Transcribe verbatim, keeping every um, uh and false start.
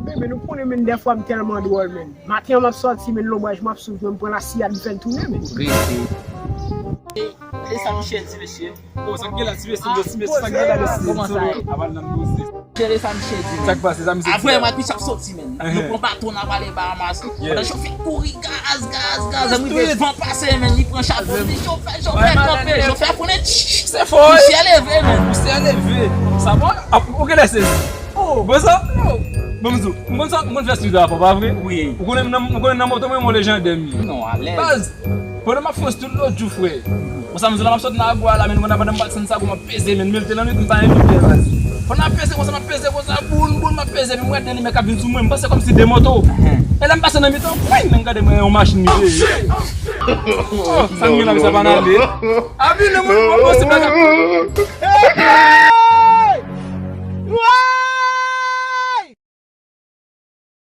Bebe, nou konnen, men, dèfwa m tèlman dwòl, men. Maten an, m ap sòti, men, lonbraj m ap swiv, men, m pran lasiyad, m fè l tounen, men. Rete. E sa misye di, mesye? O, sa k gen la, ti mesye, ti mesye, sa k gen la, mesye? Kòman sa ye? Aval nan poze. Jere sa misye di, men. Sa k pase, sa misye di? Apre, m ak misye ap sòti, men. Nou pran bato, n ap ale Bahamas. Pandan chofè kouri, gaz, gaz, gaz. Ann rive, van pase, men, li pran chapo, li di, chofè, chofè, kanpe, chofè ap konnen, tch, tch, tch. Se fò, wi. Misye leve, men. Misye leve. Sa bon? Ap, ou genlè sezi. O. Bon sa? Bon, m di w, m konn sa, m konn fè stil rapò, pa vre? Wi. Ou konnen m nan, ou konnen nan moto, mwen, mwen lejandè m ye. Non, alèz. Baz, pandan m ap fè yon stil lòt jou, frè. Bon, sa m di w la, m ap sot nan Agwa la, men pandan, pandan m pase nan Sago, m ap peze, men, men l te nan lit, m pa envite, baz. Pandan m ap peze konsa, m ap peze konsa, boun, boun, m ap peze, men m wè de limyè k ap vin sou mwen, m panse kòmsi de moto. E lè m pase nan mitan, pwen, men m gade mwen yon machin li te ye. O, sa m gen la, men sa pa n ale. Abi, nan mwen, mwen, mwen, se bagay.